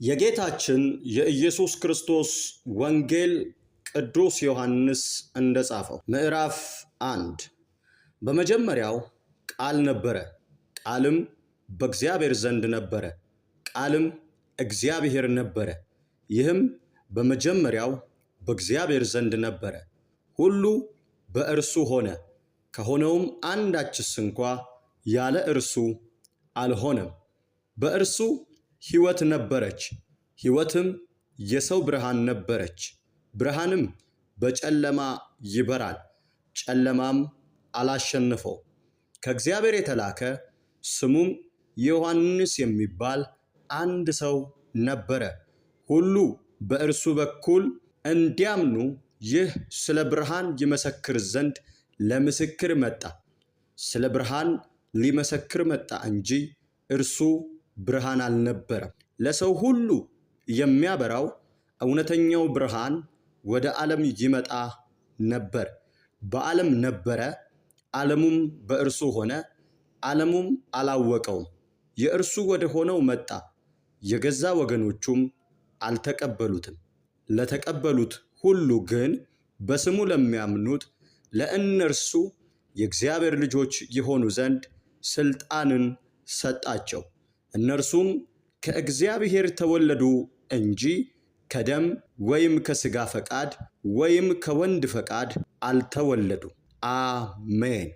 የጌታችን የኢየሱስ ክርስቶስ ወንጌል ቅዱስ ዮሐንስ እንደጻፈው ምዕራፍ 1። በመጀመሪያው ቃል ነበረ፣ ቃልም በእግዚአብሔር ዘንድ ነበረ፣ ቃልም እግዚአብሔር ነበረ። ይህም በመጀመሪያው በእግዚአብሔር ዘንድ ነበረ። ሁሉ በእርሱ ሆነ፣ ከሆነውም አንዳችስ እንኳ ያለ እርሱ አልሆነም። በእርሱ ሕይወት ነበረች፣ ሕይወትም የሰው ብርሃን ነበረች። ብርሃንም በጨለማ ይበራል፣ ጨለማም አላሸነፈው። ከእግዚአብሔር የተላከ ስሙም ዮሐንስ የሚባል አንድ ሰው ነበረ። ሁሉ በእርሱ በኩል እንዲያምኑ ይህ ስለ ብርሃን ይመሰክር ዘንድ ለምስክር መጣ። ስለ ብርሃን ሊመሰክር መጣ እንጂ እርሱ ብርሃን አልነበረም። ለሰው ሁሉ የሚያበራው እውነተኛው ብርሃን ወደ ዓለም ይመጣ ነበር። በዓለም ነበረ፣ ዓለሙም በእርሱ ሆነ፣ ዓለሙም አላወቀውም። የእርሱ ወደ ሆነው መጣ፣ የገዛ ወገኖቹም አልተቀበሉትም። ለተቀበሉት ሁሉ ግን በስሙ ለሚያምኑት ለእነርሱ የእግዚአብሔር ልጆች የሆኑ ዘንድ ሥልጣንን ሰጣቸው። እነርሱም ከእግዚአብሔር ተወለዱ እንጂ ከደም ወይም ከሥጋ ፈቃድ ወይም ከወንድ ፈቃድ አልተወለዱም። አሜን።